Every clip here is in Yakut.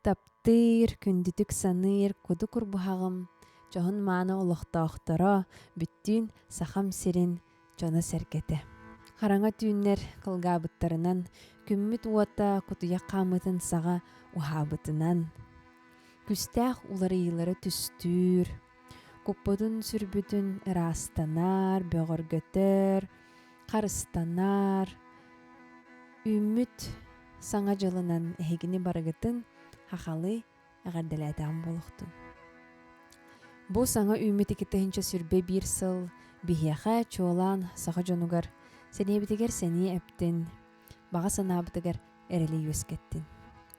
Таптыыр, күндүтүк саныыр куду курбуһаҕым, дьоһун-мааны олохтоохторо, бүттүүн Сахам сирин дьоно-сэргэтэ. Хараҥа түүннэр кылгаабыттарынан, күммүт уота кутуйах хаамыытын саҕа уһаабытынан, күүстээх уларыйыылары түстүүр, куппутун-сүрбүтүн ыраастанар, бөҕөргөтөр, харыстанар, үүммүт Саҥа дьылынан эһигини барыгытын хахалыы эҕэрдэлээтэҕим буолуохтун. Бу саҥа үүммүт 2021 сыл биһиэхэ, чуолаан саха дьонугар, сэниэбитигэр сэниэ эптин, баҕа санаабытыгар эрэли үөскэттин.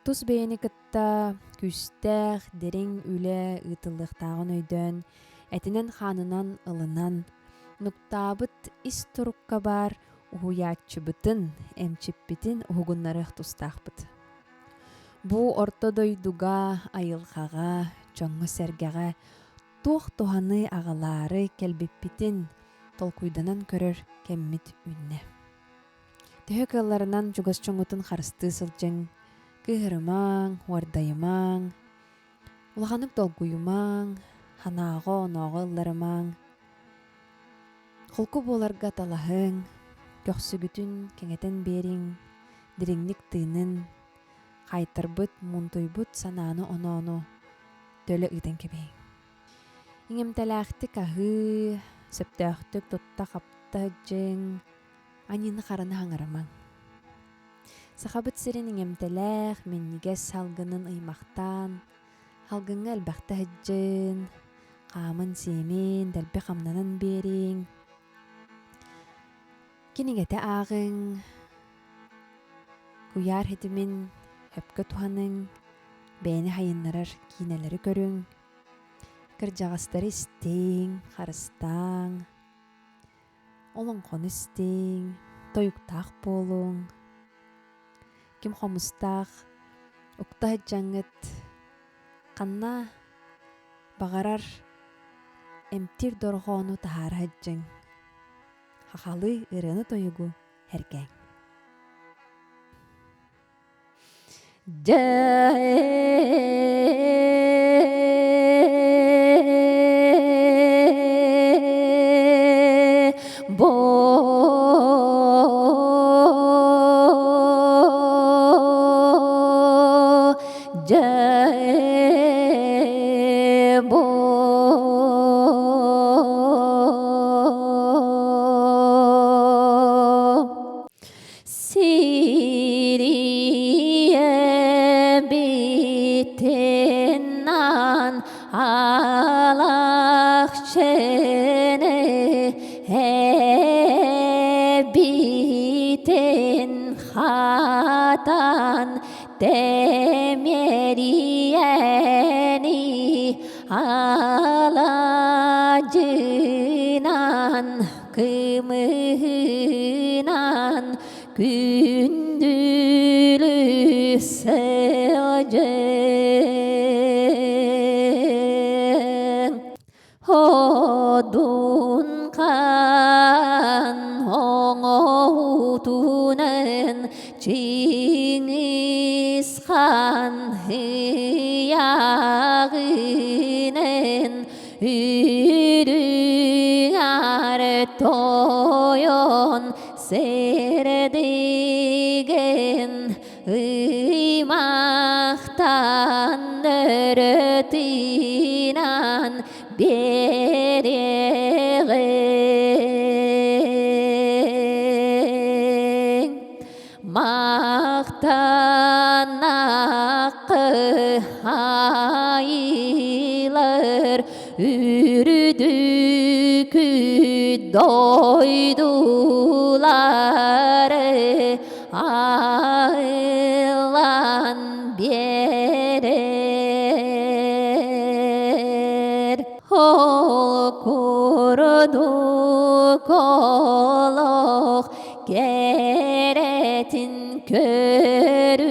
Тус бэйэни кытта күүстээх, дириҥ үлэ ыытыллыахтааҕын өйдөөн, этинэн-хаанынан ылынан, нуктаабыт ис турукка баар уһуйааччыбытын, эмчиппитин уһугуннарыах тустаахпыт. Бу орто дойдуга, айылҕаҕа, дьоҥҥо-сэргэҕэ туох туһаны аҕалаары кэлбиппитин толкуйданан көрөр кэммит үүннэ. Төһө кыалларынан чугас дьоҥҥутун харыстыы сылдьыҥ, кыыһырымаҥ, уордайымаҥ, улаханнык долгуйумаҥ, санааҕа-онооҕо ылларымаҥ. Холку буоларга талаһыҥ, көхсүгүтүн кэҥэтэн биэриҥ, дириҥник тыынын, хаайтарбыт, муунтуйбут санааны-оноону төлө ыытан кэбиһиҥ. Иҥэмтэлээхтик аһыы, сөптөөхтүк тутта-хапта сылдьыҥ, аньыыны-хараны хаҥарымаҥ. Сахабыт сирин иҥэмтэлээх, минньигэс салгынын ыймахтаан, Салгыҥҥа элбэхтэ сылдьын, хаамын-сиэмин, дэлби хамнанан биэриҥ, кинигэтэ ааҕыҥ, куйаар ситимин сөпкө туһаныҥ, бэйэни сайыннарар киинэлэри көрүҥ, кырдьаҕастары истиҥ, харыстааҥ, олоҥхону истиҥ, тойуктаах буолуҥ. Ким хомустаах, укта сылдьаҥҥыт ханна баҕарар эмтиир дорҕоону таһаара сылдьыҥ. Хахалыы ырыаны-тойугу сэргээҥ. Дьэ бо дьэ бо Сирийэбитинэн алахчыны эбитин хатан тэмиэрийэни аладьынан кымыһынан күндүлү сылдьыҥ. Одун хаан оҥоһутунан Чингис хаан ыйааҕынан Үрүҥ аар тойон сэрдиген ыймахтан өрөтүнан биэриэҕиҥ. Махтанахы айылар үрдүкү дойдулары айылан биэрэр. Ол курдук олох кэрэтин көрүҥ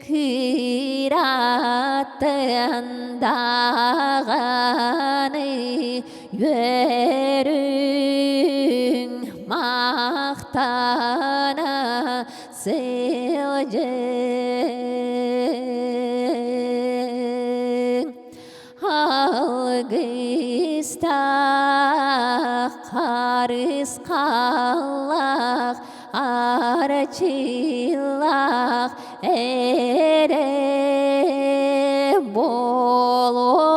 кыыраттан даҕаны үөрүҥ махтана сылдьыҥ. Аргыстаах, харысхаллаах, арчылаах эрэ буолуон.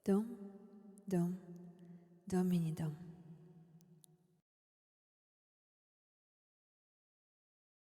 Дом, дом, домини дом.